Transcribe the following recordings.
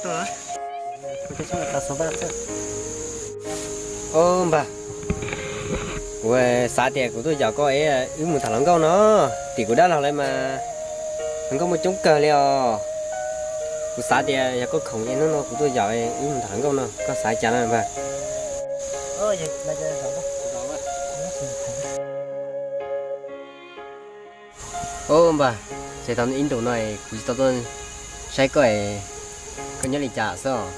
Au npawg, kuv xav tias kuv tuaj yaum koj es wb mus tham hluas nkauj no, tim kuv dab laug lawv mas hluas nkauj muaj coob kawg li os. Kuv xav tias yog koj khoom es hnub no kuv tuaj yaum wb mus tham hluas nkauj no, koj xav cas na npawg? Au npawg, ces tau ib ntus no kuv tsis tau tuaj saib koj, koj nyob li cas xwb os?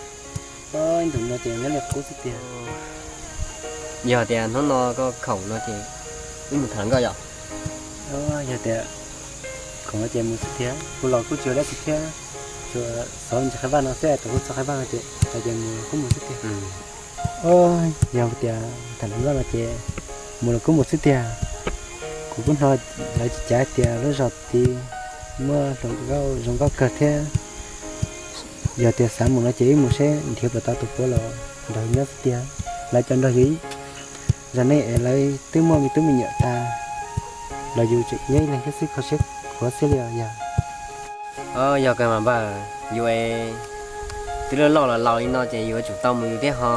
Yog tias hnub no koj khoom no ces wb mus tham hluas nkauj yom? Yog tias khoom no ces mus xwb tiag, kuv los kuj tsis ua dab tsi thiab, tsuas xauv ntsis qhaib vaj no xwb, thaum kuv txog qhaib vaj no ces hais tias mus los kuj mus xwb tiag. Yog tias tham hluas nkauj no ces mus los kuj mus xwb tiag. Kuv kuj hnov lawv tsis cav tias lub zos tid muaj hluas nkauj zoo nkauj kawg thiab. Yog tias xav mus no ces wb mus seb nrhiav puas tau tus puav los nrog yus nyob xwb tiag. Lawv cov nrog yus ib zos nej es lawv twb muaj me tub me nyuam tas, los yus tseem yog ib leeg thiab xwb, kho siab khuav xwb li os yog. Yog kawg mas npawg, yus es twb loj loj los laus li no ces yus yuav tsum tau mus yus thiab ho,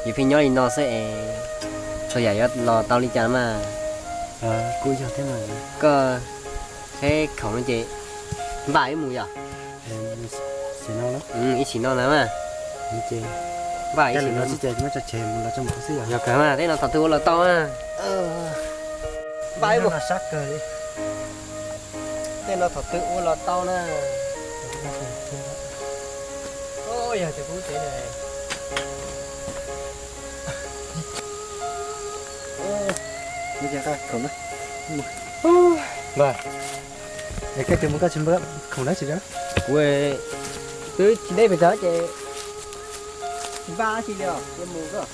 yus pheej nyob li no xwb es txhua yam yuav los tau li cas mas. Kuj yog thiab mas. Koj saib khoom no ces npaj wb mus yom? Ib chim no na mas. Npaj ib chim no xwb ces muab tso tseg mus los tso mus xwb yom. Yog kawg mas, tej no thaum twg ua los tau na. Npaj wb mus. Tej no thaum twg ua los tau na. Yog tias kuv tsev ne. Npawg, es koj tus mus koj tsis npaj khoom dab tsi li? Kuv twb tsis deb pes tsawg ces tsis npaj dab tsi li os, cia mus koj.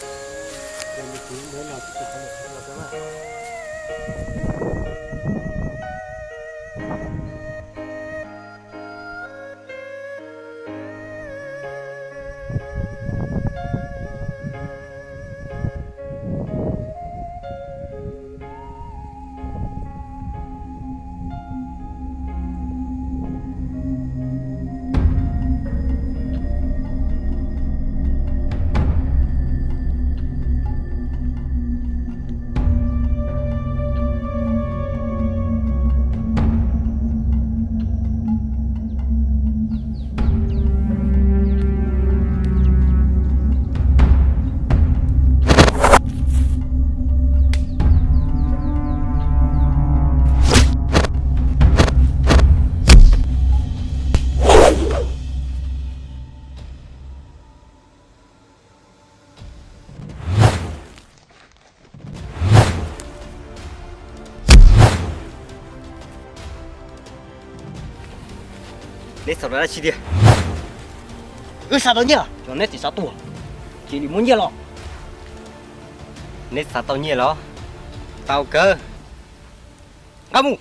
Neb xav tau dab tsi tiag? Wb xav tau nyiaj, yog neb tsis xav tuag, cia li muab nyiaj los. Neb xav tau nyiaj los? Tau kawg. Nqa mus.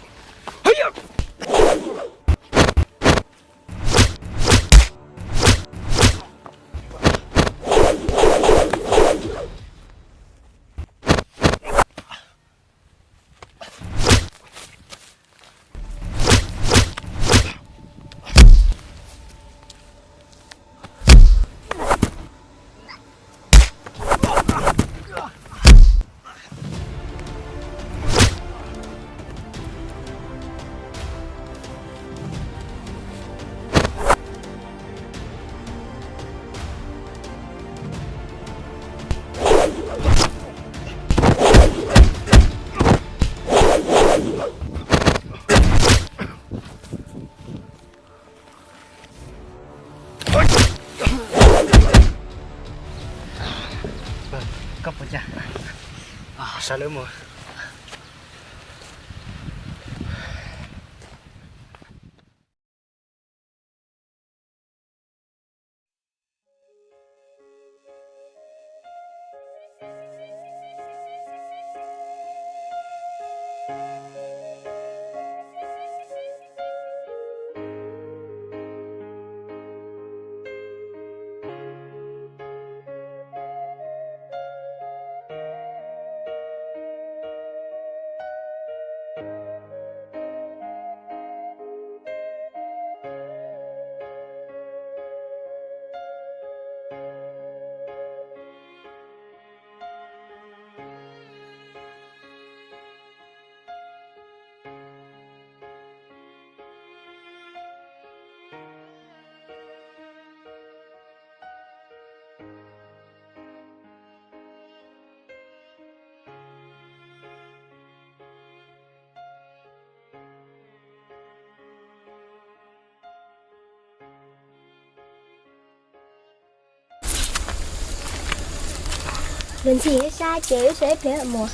Koj puas cas? Sawv lawv mus. Luag ntxhi ib sab ces wb sawv ib pliag mus.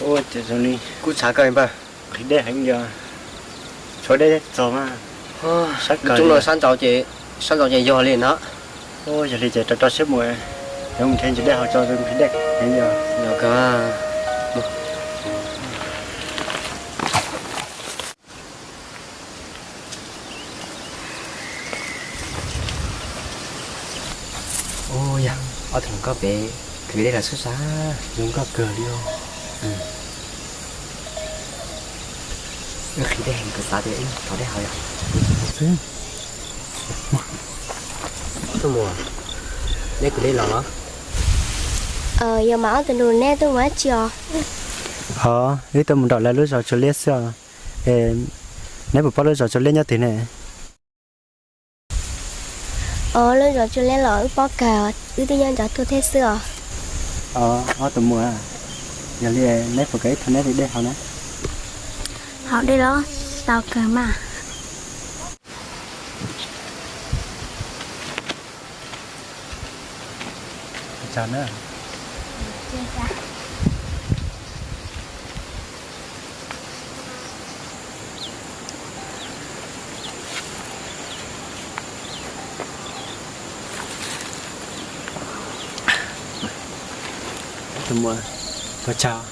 Ua cas zoo li kuj tshav kawg npawg, nqhis dej heev li. Tshuav dej txog mas. Sab kawg, sab ntsaum ces, sab ntsaum ces yog li no. Yog li ces rau rau siab mus, yuav mus nrhiav ntsis dej haus tso, nqhis dej heev li. Yog kawg. Ua yog ob tug hluas nkauj pem kwv dej los sab sab zoo nkauj kawg li os. Wb nqhis dej heev, kuv xav tias wb thov dej haus yom. Ob tug muam, neb kwv dej los los? Yog mas ob tug nus, neb tuaj mus dab tsi os? Ho, wb tuaj mus nram lawv lub zos Tsua Liab xwb os. Es neb puas paub lub zos Tsua Liab nyob twg ne? Os, lub zos Tsua Liab los wb paub kawg, wb twb nyob ntawd tuaj thiab xwb os. Os, ob tug muam, yog li neb puas kam ib thov neb li dej haus na? Haus dej los tau kawg mas. Tus muam, ua tsaug.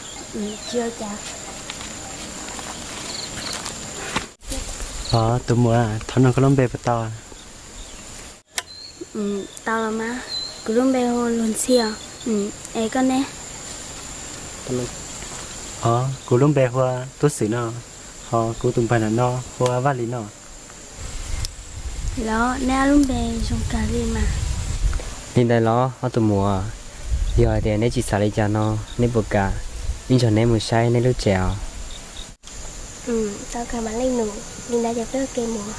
Os, tus muam, thov nug koj lub npe puas tau? Tau los mas, kuv lub npe hu ua Luag Ntxhi os. Es koj ne? Os, kuv lub npe hu ua Tub Xwm no, ho kuv tus npawg ntawm no hu ua Vaj Lis no. Los neb ob lub npe zoo kawg li mas. Li ntawd los ob tug muam, yog hais tias neb tsis xav li cas no, neb puas kam wb nrog neb mus saib neb lub tsev os? Tau kawg mas leej nus, li ntawd ces peb ua ke mus.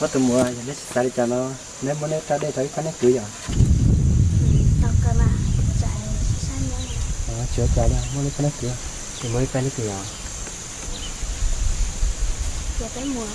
Ob tug muam, yog neb tsis xav li cas no, neb muab neb rab dej rau ib pab neb kwv yom. Tsis ua cas li, muab neb pab neb kwv. Ces muab ib pab neb kwv yom. Ces peb mus.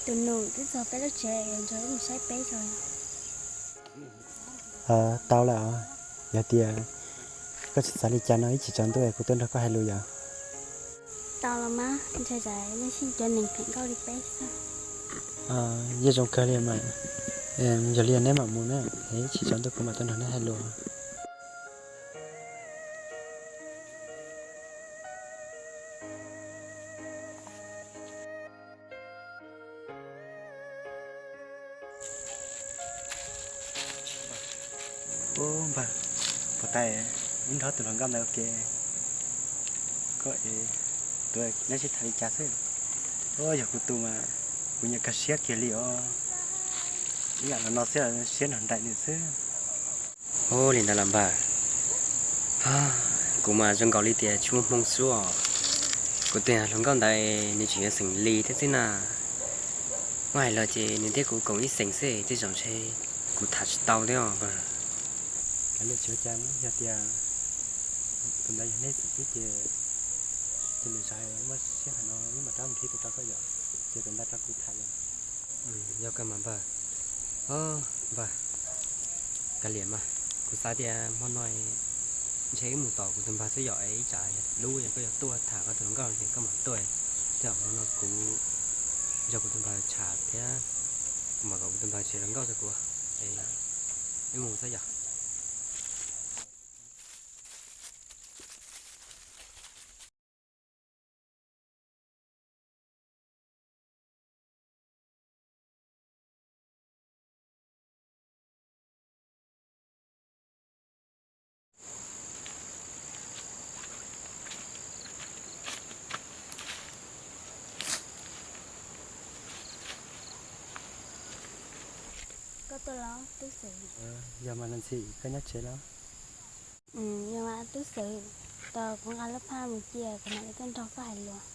Tus nus, twb txog peb lub tsev, nrog wb mus saib peb tso. Tau lawm os. Yog tias koj tsis xav li cas no, ib chim tsaus ntuj kuv tuaj nrog koj hais lus yom. Tau los mas, ntshai tsam nej sib cov neeg phem nkauj li peb xwb. Yeej zoo kawg li mas. Yog li neb mam mus na, ib chim tsaus ntuj kuv mam tuaj nrog neb hais lus. Ub npawg, puas tau wb nrog tus hluas nkauj ntawd ua ke? Koj es, tus neb sib tham li cas xwb? Ub, yog kuv tus mas kuv nyiam kawg siab kiag li os. Ib yam los no xwb, siab nrog nraim nws xwb. Ub, li ntawd los npawg, kuv mas zoo nkaus li tias tsis muaj hmoo xwb os. Kuv tus hluas nkauj ntawd nws tseem yuav xeem Lis thiab xwb na. Muab hais los ces nws thiab kuv koom ib xeem xwb, tej zaum ntshe kuv tham tsis tau thiab os npawg. Kav liam tsis ua cas, yog tias tus ntawd yog neb xeem xwb ces, ces lwm zaus muaj sij hawm no wb mam rov mus nrhiav tus rau koj yom, ces tus ntawd rau kuv tham yom. Yog kawg mas npawg. Npawg, kav liam mas, kuv xav tias hmo no ntshe wb mus tom kuv tus npawg xwb yom, es ib tsam lub yog koj yuav tuaj tham koj tus hluas nkauj ces koj mam tuaj, tej zaum hmo no kuv nrog kuv tus npawg tham thiab, kuv mam kom kuv tus npawg tsev hluas nkauj rau kuv, es wb mus xwb yom. Tuaj los tub xwm. Yog mas Luag Ntxhi, koj nyob tsev los? Yog mas tub xwm, tos kuv nqa lub phaj mus cia kuv mam li tuaj nrog koj hais lus.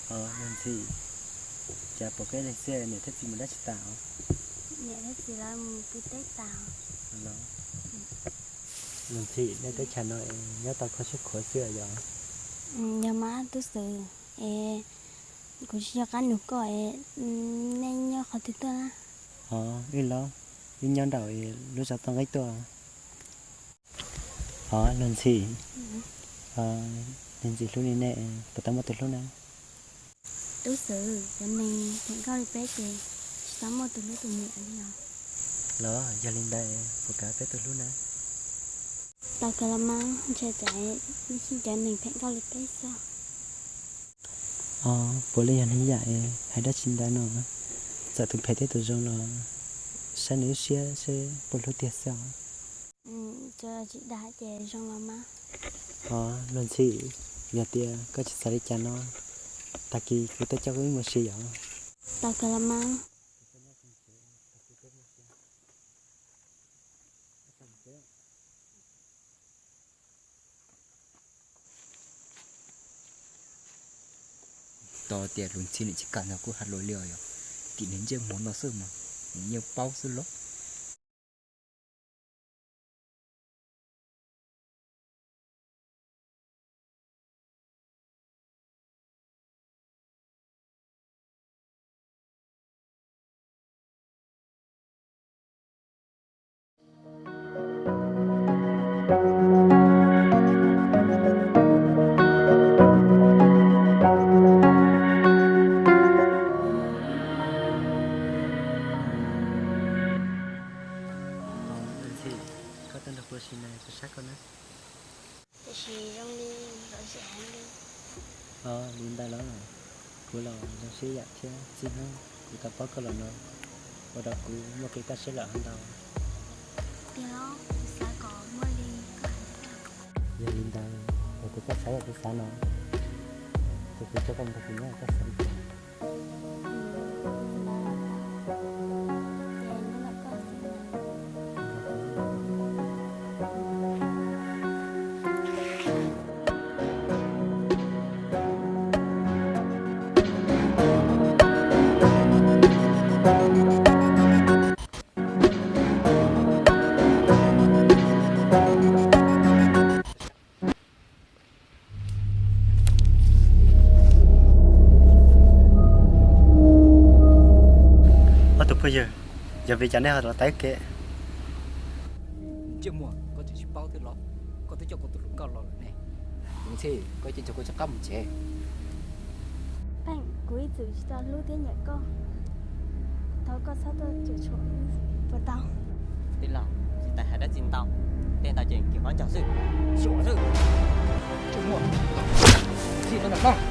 Luag Ntxhi, cas pom koj ib leeg xwb, niam thiab txiv mus dab tsi tas os? Niam thiab txiv lawv mus pw teb tas. Luag Ntxhi, nej teb chaws no nyob tau kho siab khuav xwb yog? Yog mas tub xwm, es kuv tsis nco qab nug koj es nej nyob qhov twg tuaj na? Hov, wb los, wb nyob nraum lub zos Toj Nqeeb tuaj. Hov, Luag Ntxhi, Luag Ntxhi hlub li nej puas tau muaj tus hlub na? Tub xwm, cov neeg phem nkauj li peb ces tsis tau muaj tus hlub tus nyiam li os. Los yog li ntawd puas kam peb tus hlub na? Tau kawg los mas, ntshe tsam ib sij cov neeg phem nkauj li peb xwb. Puav leej yog neeg yam hais dab tsi ntawd no, txawm tus phem thiab tus zoo los saib nws lub siab seb puas hlub tiag xwb os. Tsis dag ces zoo los mas. Hov, Luag Ntxhi, yog tias koj tsis xav li cas no, tag kis kuv tuaj coj koj wb mus si yom? Tau kawg los mas. Tau tias Luag Ntxhi nws tsis kam no kuj hais lus li os, yog tim nws ntsej muag no xwb mas nws yeej paub xwb los. Ntxhi, koj tuaj nrog kuv si na, kuv saib koj na. Tiam sis zoo li lom zem heev li. Li ntawd los, kuv los zoo siab yam thiab txij hnub kuv tau paub koj los no, ua rau kuv muaj kev kaj siab lawm hov ntau. Tiag los, kuv xav kom muaj li koj hais thiab. Yog li ntawd, yog tias koj xav yam kuv xav no, ces kuv coj koj mus nrog kuv nyob, koj xav li cas? Ob tug phooj ywg, yog vim cas nej ho los tau ib ke? Ntsej muag, koj tseem tsis paub thiab los? Koj twb coj kuv tus hluas nkauj los lawm ne. Ntxhi, koj cia li nrog kuv rov qab mus tsev. Peem, kuv ib txwm tsis tau hlub thiab nyiam koj. Thov koj txhob tuaj cuam tshuam wb puas tau? Tij laug, tsis tas hais dab tsi ntau, tej ntawd ces kis qhov ncauj xwb, xyuas xwb. Tsuj muaj, txij rau ntawm no.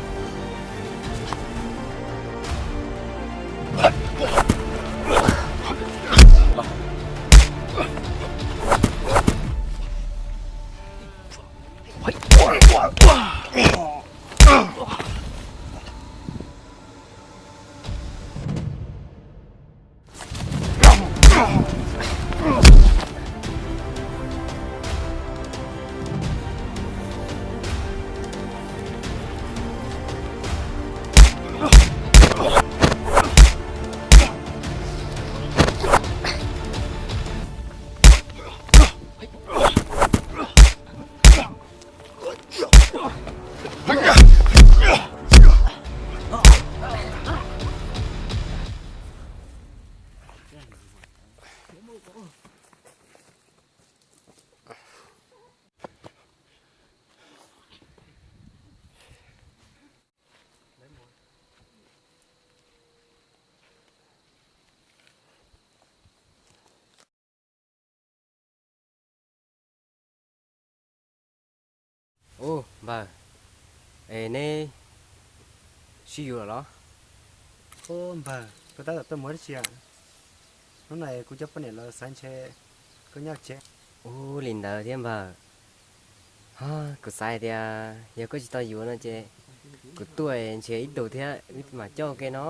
Ub npawg, es neb sib yuav lawm los? Ub npawg, koj tab tom tuaj mus dab tsi a? Hnub no kuv cov poj niam los xav ntshe koj nyob tsev. Ua li ntawd thiab npawg. Ho, kuv xav hais tias yog koj tsis tau yuav no ces kuv tuaj nrhiav ib tug thiab wb mam coj ua ke no.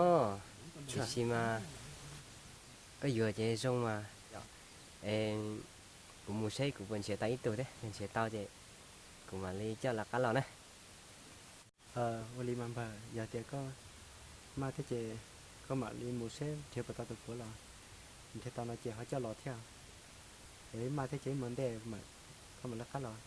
Tiam sis mas koj yuav ces zoo mas. Es kuv mus seb kuv puas nrhiav tau ib tug thiab, yog nrhiav tau ces kuv mam li coj lawv qab los na. Ua li mas npawg, yog tias koj maj thiab ces koj mam li mus seb nrhiav puas tau tus puav los, nrhiav tau no ces ho coj los thiab. Es wb maj thiab ces wb mus ntej, koj mam lawv qab los.